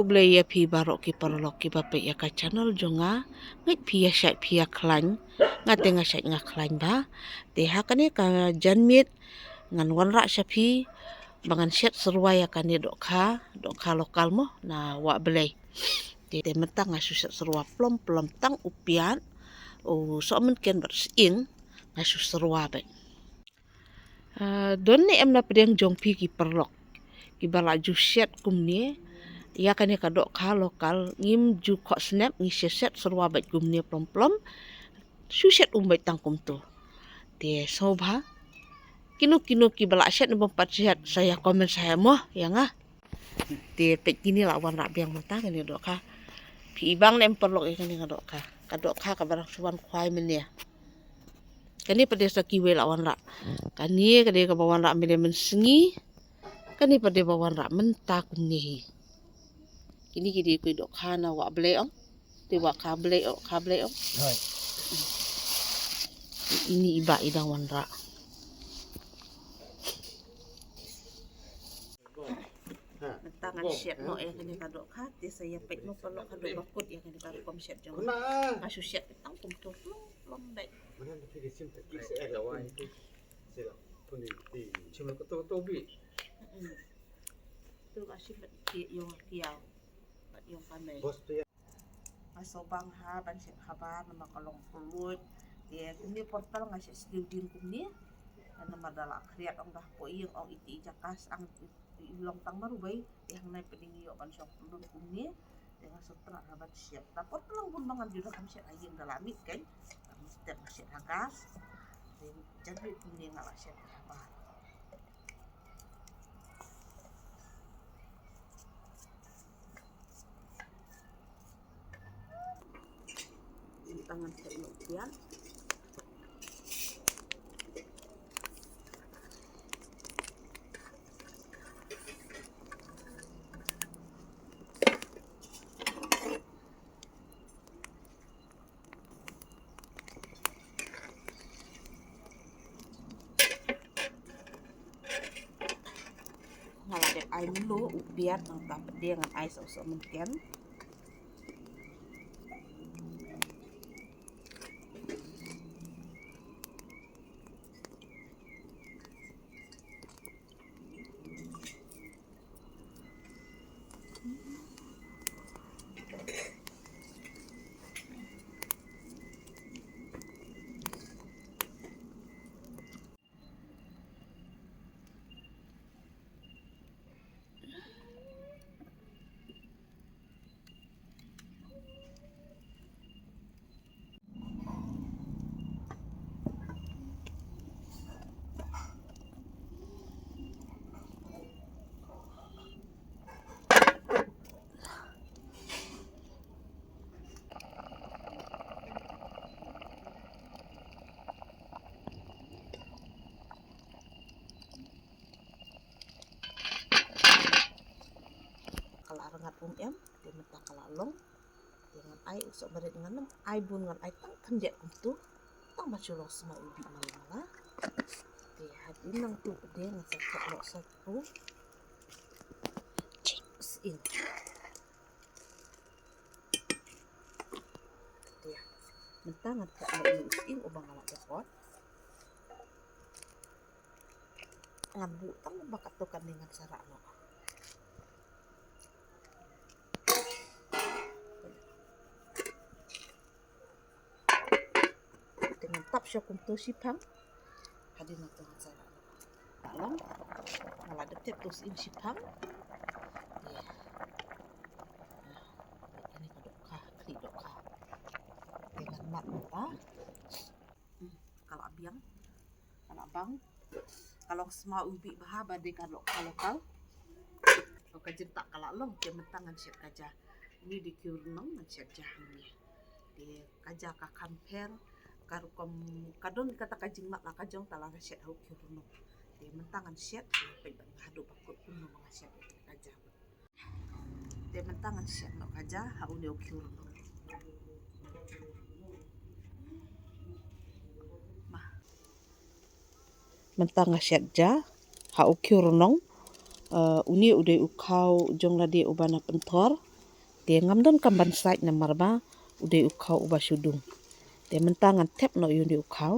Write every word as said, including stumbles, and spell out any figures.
Khublei ïa phi baroh ki paralok kiba peit ïa ka channel jong nga. Ngeit phi ïa shait phi ïa khlaiñ. Nga te nga shait nga khlaiñ bha. Te ha kane ka janmiet ngan wanrah sha phi ba ngan shet syrwa ïa kane dohkha, dohkha local mo na Wah Blei. Te, te mynta nga shu shet syrwa plom plom, tang u piat u sohmynken bad sying nga shu syrwa bad. Ah, don ne em na pdeng jong phi ki paralok kiba la ju shet kumne ïa kane ka dohkha local? Ngim ju khoh snep, ngi shet syrwa bad kumne plom plom. Shu shet um bad tang kumto. Te sngewbha kino kino kiba la shet ne bym pat shet, sa ïa comment sha mo ïa nga. Te peit kine la wanrah biang mynta kane dohkha. Phi i bang ne em paralok ïa kane ka dohkha. Ka dohkha kaba dang shu wan khwai mynne. Kane pat de sa kiwei la wanrah. Kane ka dei kaba wanrah mynne mynsngi. Kane pat de ba wanrah mynta kumne hi. Kine ki dei ki dohkha na Wah Blei ong. Te Wah Kha Blei ong, Kha Blei ong. Hoi. Ini i Bah i dang wanrah. Mynta ngan shet noh ïa kane ka dohkha, te sa ïa peit noh paralok haduh ba kut ïa kane ka rukom shet jong nga. Nga shu shet tang kumto plom plom bad. Mm. Tu ka shim bad ki ïong ki ïaw bad ïong ka mei. Nga sngewbang ha ban shet habar namar ka long kylluid. Te kumne por tal nga shet sniew dien kumne. Namar da la khriat ong da hapoh ïing ong iti i jaka sang i long tang mar uwei. Te hangne pdeng ïoh ban shong kylluid kumne. Te nga sngewtynnat ha ban shet. Ta por tal long bun ba ngan ju da kham shet ha ïing da la mih kein. Te nga shet ha gas. Te jan kumne nga la shet habar. Tangan sa ino pian. Nga la dep ai mluh u piat, nangta pat de ngan ai sohsoh mynken. Ka la rngat um em, te mynta ka la long. Te ngan ai u sohmarit, ngan ym ai bun, ngan ai tang khyndiat kumtu. Tang ba shu long sma u bih mala mala. Te hadien nangtu pat de ngan sa khot noh sa u sying. Te mynta ngan khot noh u sying uba nga la dep ot. Ngan buh tang ba katto katne ngan sa rah noh. Te ngan tap sha kumto shiphang. Hadien nangto ngan sa rah noh. Ka long. Nga la dep tep to sying shiphang. Te kane ka dohkha, khlieh dohkha. Te ngan mad mynta. Hmm, ka la biang. Ka la bang. Ka long sma u bih bha ba dei ka dohkha local. Ka jingtah ka la long, te mynta ngan shet ka ja. Une u dei u khiew rnong, ngan shet ja hangne. Te ka ja ka kham pher, ka rukom, ka don kata ka jingmad la ka jong ta la ka shet ha u khiew rnong. Te mynta ngan shet, te peit bad nga haduh ba kut kumno ba nga shet ka ja. Te mynta ngan shet noh ka ja ha une u khiew rnong. Mynta nga shet ja ha u khiew rnong. Eh, une u dei u khaw jong lade uba na pynthor. Te ngam don kam ban sait namar ba u dei u khaw uba shu dung. Te mynta ngan thep noh ïa une u khaw.